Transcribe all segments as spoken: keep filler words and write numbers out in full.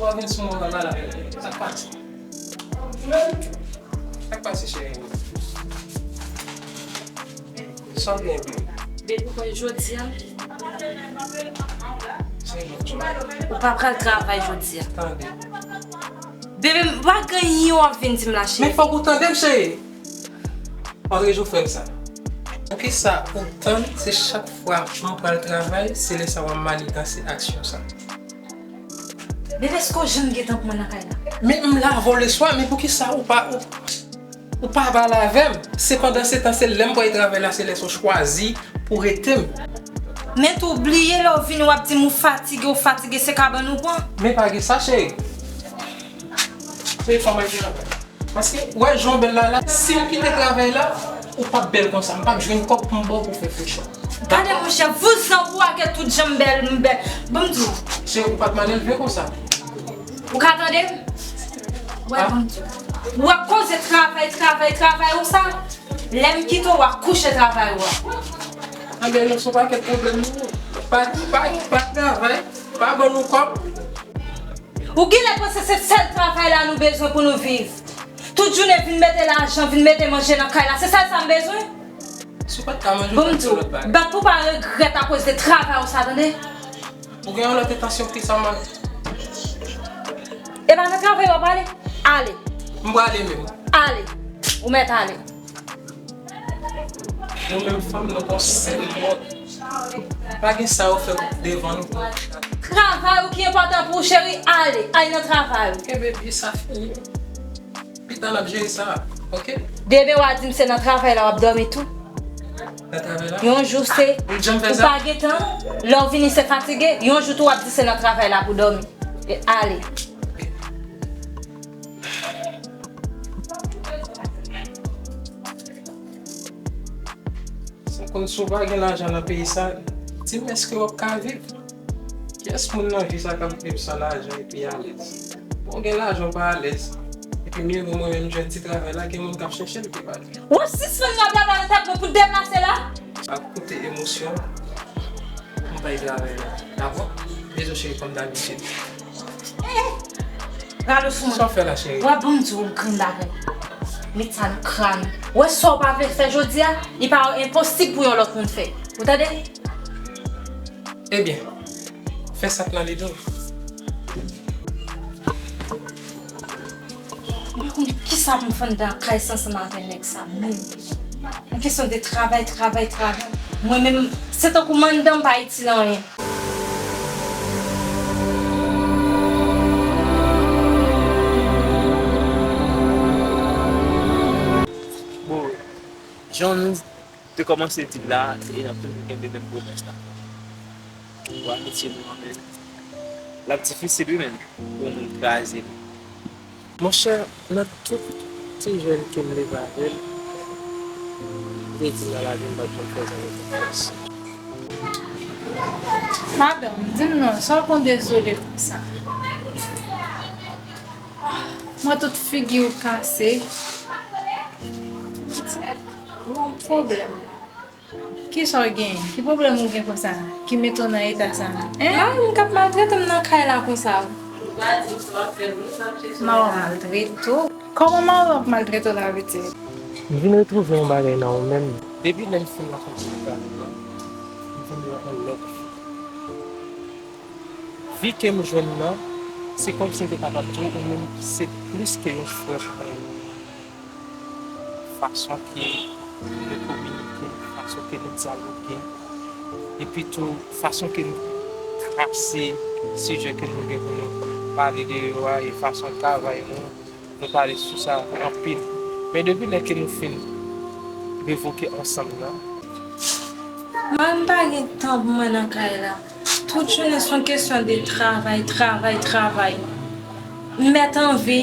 Ou vin sou mwen la la. Sa k pase? Sa k pase, cheri? Sa w gen, bebe? Bebe, ou konnen jodi a? Cheri, ou pa pral travay jodi a. Tande. Bebe, m pa gen anyen w ap vin di m la, cheri. Men fòk ou tande m, cheri. Andrejou frè m sa. Poukisa ou tann se chak fwa m pral travay, se lè sa w ap maniganse aksyon sa? Bebe, èske w janm gentan pran nan kay la? Men m la avè w leswa, men poukisa ou pa, ou, ou pa pale avè m? Se pandan se tan, se lè m pral travay la, se lè sa w chwazi pou rete m. Men tou, bliye lè w vini, w ap di m ou fatige, ou fatige, se kabann ou pran. Men pa gen sa, cheri. Se fòm ak travay. Paske, w wè jan w bèl la la, si w kite travay la, ou p ap bèl konsa. M p ap jwenn kòb pou m ba w pou fè fresh up. Gade, monchè, vouzan pou w a ke tout jan m bèl, m bèl. Ban m di w. Se ou pa t mal elve konsa. Ou ka tande m? Wè, ban m di w. Ou ap koze travay, travay, travay ou sa. Lè m kite w, w ap kouche travay ou a. Anben, nou se yon pakèt pwoblèm nou. Pa, pa, pa travay, pa ban nou kòb. Ou genlè panse se sèl travay la nou bezwen pou nou viv. Tout jounen vin mete lajan, vin mete manje nan kay la. Se sèl sa m bezwen? Si w pa t ka manje, w pa t gen lòt bagay. Bon, m di w, bat pou w pa regrèt akoz de travay ou sa, tande? Ou gen yon lòt entansyon ki sa mal? E pa nan travay w ap ale? Ale. M prale menm. Ale. Ou mèt ale. Nou menm fanm, nou gon sèl mòd. Pa gen sa yo fè devan nou. Travay ou ki enpòtan pou ou, cheri, ale. Al nan travay ou. Kenbe pye sa fini. Pita n ap jere sa, oke? Demen w a di m se nan travay la w ap dòmi tou. Nan travay la? Yon jou se ou pa gen tan, lè w vini se fatige, yon jou tou w ap di se nan travay la pou dòmi. E ale. Sa konn si w pa gen lajan nan peyi sa, di m èske w ap ka viv? Kiyès moun nan vi sa k ap viv san lajan epi alèz? Bon, w gen lajan w pa alèz. Epi mye vo mwen menm jwenn ti travay la, gen moun k ap chèche l ki pa gen. W ap sispann rablabla nan tèt mwen pou deplase la? Pa koute emosyon, m bay travay la. Dakò? Bezwen cheri kòm dabitid. Eh, ralo sou mwen. Sa w fè la, cheri? W ap ban m di w yon grenn bagay. Met sa nan kràn ou. W wè sa w pa vle fè jodi a, li pa enposib pou yon lòt moun fè. Ou tande? Ebyen, fè sa k nan lide w. M pa konn kisa pou m fè anndan kay sa ansanm avè nèg sa menm. Yon kesyon de travay, travay, travay. Mwen menm, se tankou m anndan, m pa itil anyen. Bon, jan nou te kòmanse di l la, e n ap toujou kenbe menm pwomès la. Pou amitye nou an, men l ap difisil wi menm pou yon moun kraze li. Monchè, nan tout ti jèn ke m leve avè l, m te di nan lavi m pa t janm fè zanmi konfyans. Madanm, di m non, sa w konn dezole konsa? Ah, mwen tout figi w kase. Gon pwoblèm. Kisa w gen? Ki pwoblèm ou gen konsa? Ki mete w nan eta sa? Hein? Mari m k ap maltrete m nan kay la konsa. Mari w maltrete w? Kòman mari w ap maltrete w la, pitit? M vin retwouve yon bagay nan ou menm. Depi lè m fin rankontre avè w, m vin wè yon lòt vi. Vi ke m jwenn nan, se kòmsi m te kapab di w, ou menm se plis ke yon frè pou mwen. Fason ke nou kominike, fason ke nou dyaloge, epi tou fason ke nou trase sijè ke nou gen pou nou pale de yo a, e fason travay nou, nou pale sou sa anpil. Men depi lè ke nou fin revoke ansanm nan, Mwen, m pa gen tan pou mwen nan kay la. Tout jounen se yon kesyon de travay, travay, travay. M mèt anvi.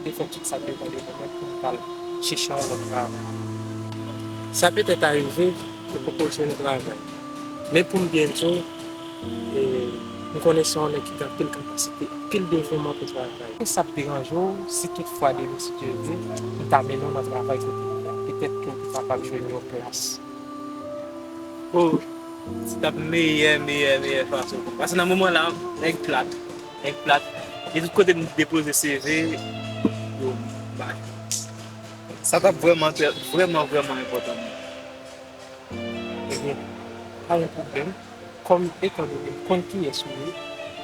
Te fè tout sa k depann de mwen pou m t al chèche yon lòt travay. Sa petèt arive, ou poko jwenn travay. Men pou m byen di w, e, m konnen se yon nèg ki gen anpil kapasite, anpil devouman pou travay. Sa ap deranje w si toutfwa demen, si Dye vle, m ta mennen w nan travay kote m ye a? Petèt ke w te kapab jwenn yon plas. Oh, se t ap meyè, meyè, meyè fason pou m. Paske nan moman la, nèg plat, nèg plat, E tout kote m depoze C V, yo mache. Sa t ap vrèman, trè, vrèman, vrèman enpòtan pou mwen. Ebyen, pa gen pwoblèm. Kòm etan done m konn kiyès ou ye,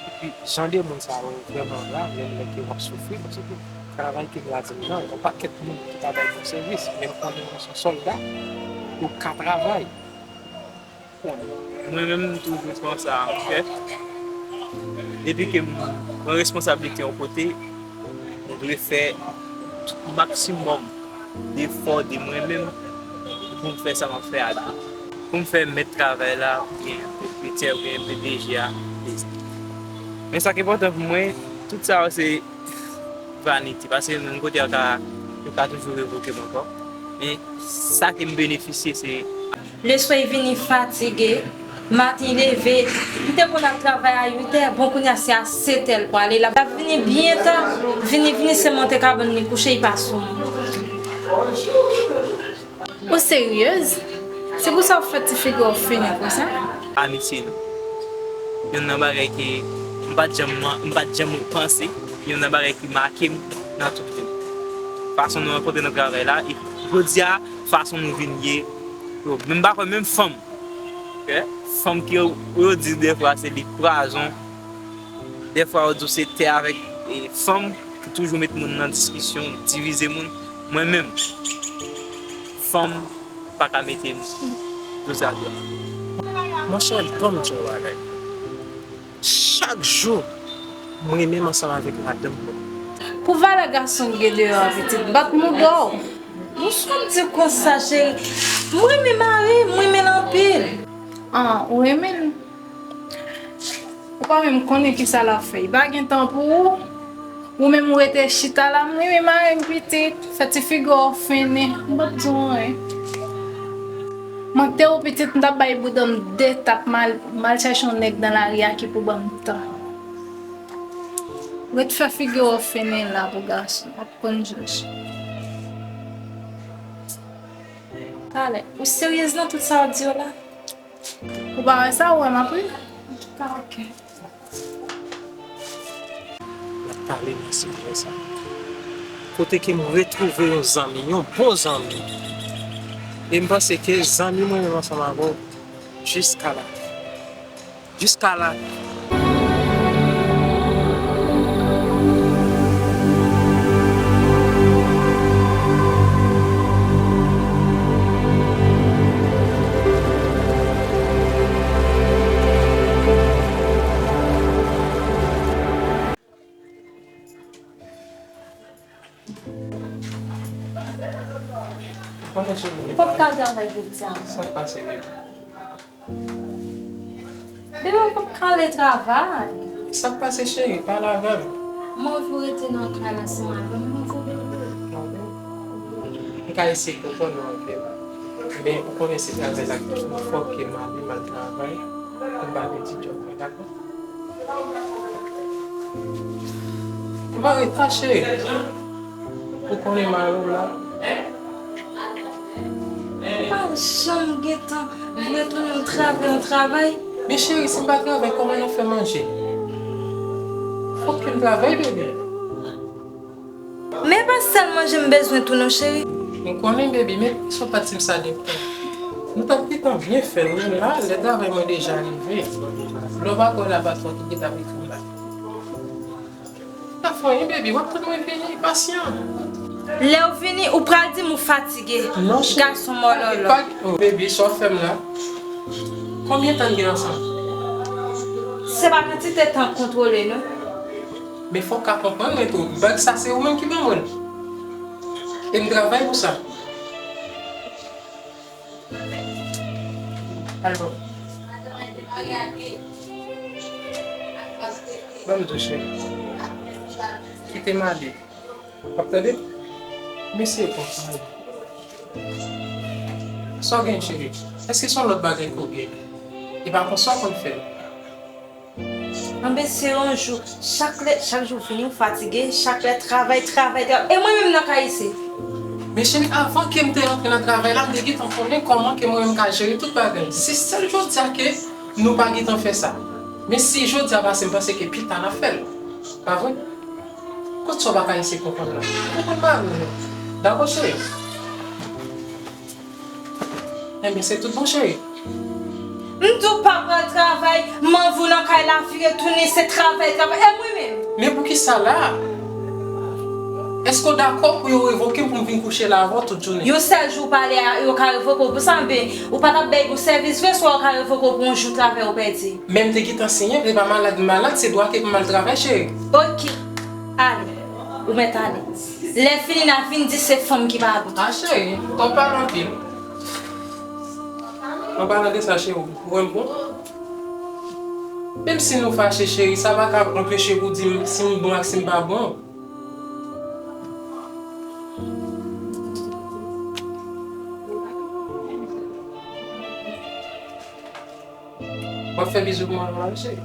epi jan de moun sa yo vrèman la, menm lè ke w ap soufri, paske travay ke m la di m nan, yon pakèt moun ki ta bay bon sèvis, men m konnen w se yon sòlda, ou ka travay. Mwen menm, m toujou pran sa an kè. Depi ke m pran responsablite yon kote, m dwe fè tout maksimòm defò de mwen menm pou m fè sa m ap fè a byen. Pou m fè mèt travay la, oubyen pwopriyetè, oubyen P D G a plezi. Men sa k enpòtan pou mwen, tout sa yo se vanite, paske yon kote yo ka, yo ka toujou revoke m ankò. Men sa ke m benefisye, se Leswa vini fatige, maten leve, m te konn al travay a uit è, bon, kounye a se a sèt è l pwale. L ap vini byen ta, vini, vini, se monte kabann li kouche, li pa sou mwen. Ou seryez? Se pou sa w fè ti figi w fennen konsa? Amitye nou. Youn nan bagay ke m pa t janm, m pa t janm panse, youn nan bagay ki make m nan tout vi m. Fason nou rankontre nan travay la, e jodi a, fason nou vin ye, yo, men m pa kwè menm fanm, ok? Fanm ke yo, yo di dèfwa se li pwazon, dèfwa yo di w se tè avèk, e, fanm ki toujou met moun nan diskisyon, divize moun. Mwen menm, fanm pa ka mete m dozadwa. Monchè, ban m di w yon bagay. Chak jou, m renmen m ansanm avèk madanm mwen. Pou valè gason k gen deyò a, pitit, bat mouda w. Poukisa w di konsa, cheri? M renmen mari m, m renmen l anpil. An, ou renmen l? Ou pa menm konnen kisa l ap fè. Li pa gen tan pou ou. Ou menm ou rete chita la, m renmen mari m pitit, fè ti figi w fennen, m p ap di w anyen. Manke w pitit, m t ap bay bouda m de tap, m al, m al chèche yon nèg nan lari a ki pou ban m tan. Ret fè figi w fennen la pou gason, w ap konn jis. Talè, ou seryez nan tout sa w ap di yo la? Ou pa wè sa, ou wè m ap ri? An tou ka, ok. N ap pale nan sijè sa. Kote ke m retwouve yon zanmi, yon bon zanmi. E m panse ke zanmi mwen menm ansanm avè w jiska la. Jiska la. Ou p ap ka al travay jodi a. Sa k pase, baby? Bebe, ou p ap ka ale travay. Sa k pase, cheri? Pale avè m. M anvi w rete nan kay la ansanm avè m, m anvi w bebe. M ka eseye konprann ou anpil. Men ou konnen se travay la ki fè ke m ale, m al travay pou m pa pèdi djòb mwen, dakò? Ou pa ret la, cheri. Ou konnen mari w la. Ou pa janm gentan vle tounen yon travay, yon travay. Men cheri, si m pa travay, kòman n ap fè manje? Fòk ke m travay, bebe. Men pa sèl manje m bezwen tou non, cheri. M konnen, baby, men poukisa w pa di m sa depi? Nou t ap gentan byen fè l, men la, lè travay mwen deja rive. Lè w pa kwè la, patwon ki gentan ekri m la. Pa fè anyen, baby, w ap tann mwen vini, pasyan. Lè w vini, ou pral di m ou fatige. Non, cheri. Gason mòlòlò. Pa, baby, sa w fè m la? Konbyen tan n gen ansanm? Se pa kantite tan k kontwole, non. Men fò w ka konprann mwen tou, bag sa se ou menm ki ban mwen l. E m travay pou sa. Alò. Ban m di w, cheri. Kite m ale. W ap tande? Mesye konsa. Sa w gen, cheri? Èske se yon lòt bagay ke w gen? E pa konsa w konn fè l? Anben, se yon jou, chak lè, chak jou vini, ou fatige, chak lè travay, travay, travay. E mwen menm nan kay isi? Men cheri, avan ke m te rantre nan travay la, m te gentan konnen kòman ke mwen menm ka jere tout bagay. Se sèl jodi a ke nou pa gentan fè sa. Men si jodi a pase, m panse ke pita n ap fè l. Pa vre? Kot sa w pa ka eseye konprann la? Konprann mari w non. Dakò, cheri? Enben, se tout bon, cheri. M di w pa pral travay, m anvi w nan kay la, vire tounen, se travay, travay. E mwen menm? Men poukisa la? Èske w dakò pou yo revoke m pou m vin kouche la avè w tout jounen? Yon sèl jou w pale a, yo ka revoke w pou sa, men ou pa t ap bay bon sèvis vre, swa yo ka revoke w pou yon jou travay ou pèdi. Men m te gentan siyen, se pa malad m malad, se dwa ke pou m al travay, cheri. Oke. Ale. Ou mèt ale. Lè fini, n a vin di se fanm ki pa bon. A, cheri, w ap pale anpil. An palan de sa, cheri, ou wè m bon? Menm si nou fache, cheri, sa pa ka anpeche pou di m si m bon ak si m pa bon. W ap fè bizou pou mwen, mwen, cheri?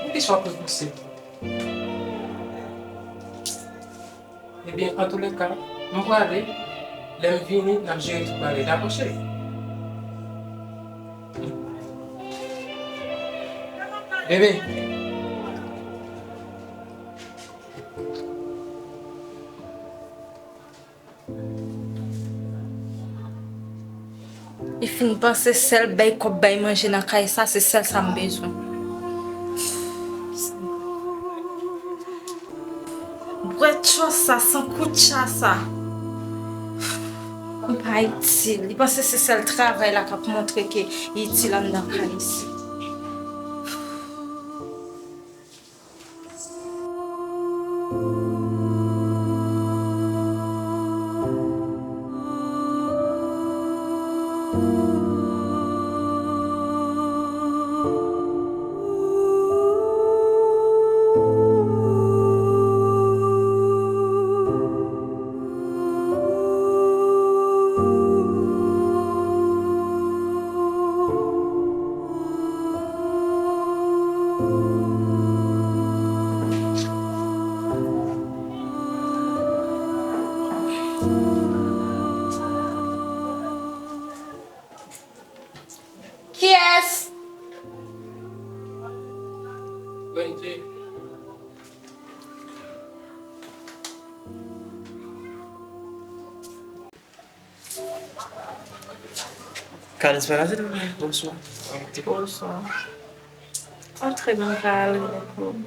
Poukisa w ap repouse m? Ebyen, antouleka, m prale. Lè m vini, n ap jere tout bagay. Dakò, cheri? Bebe. Li fin panse sèl bay kòb, bay manje nan kay sa, se sèl sa m bezwen. Bwè tchò sa, san koutcha sa. M pa itil. Li panse se sèl travay la k ap montre ke li itil anndan kay isi. Kiyès? Kanis pa la, silvouplè. Bonswa. Bonswa. Antre, mwen ka al repon.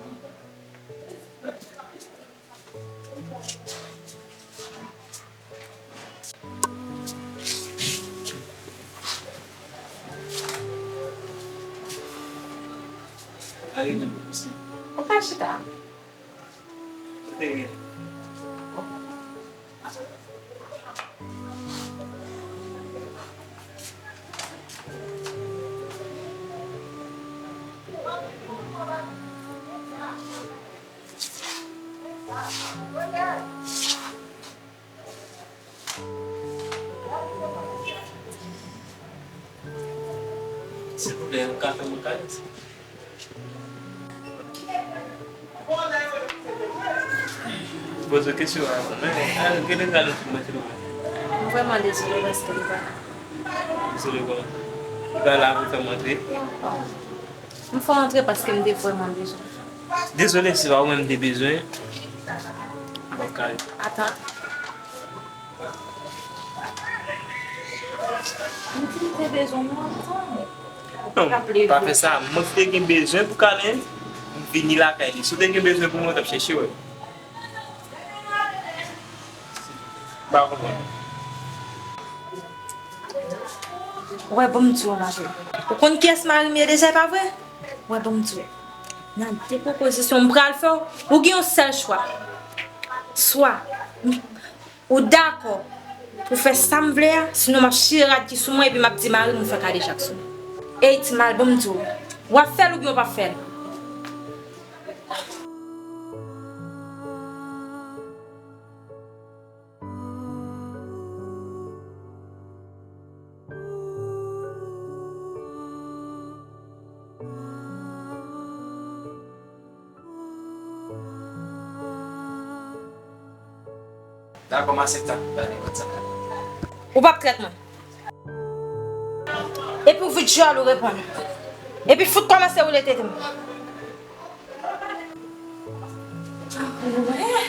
Ou ka chita. Silvouplè, ou ka fè mwen kado? Poze kesyon an, men, al, gen de kado pou mwen, silvouplè. M vrèman dezole paske li pa la. Dezole kòman? Li pa la pou fè m antre? M fè w antre paske m te vrèman bezwen. Dezole, se pa ou menm m te bezwen. Bon, kay. Atan. M di m te bezwen w lontan. Non, pa fè sa. Mwen ki te gen bezwen pou Kalen, m vini lakay li. Si w te gen bezwen pou mwen, w t ap chèche w. M pa konprann. Wè, ban m di w yon bagay. Ou konn kiyès mari m ye deja, e pa vre? Wè, ban m di w. Nan de pwopozisyon m pral fè w, ou gen yon sèl chwa. Swa ou dakò pou fè sa m vle a, sinon m ap chire rad ki sou mwen epi m ap di mari m ou fè kadejak sou mwen. Ey, ti mal, ban m di w. W ap fè l oubyen w p ap fè l? Dakò, m aksepte ak tout bagay, pa t sa. Ou p ap trèt mwen. Epi w vit jòl ou reponn. Epi fout kòmanse woule tete m. Wè,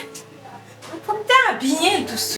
pou m ta byen dous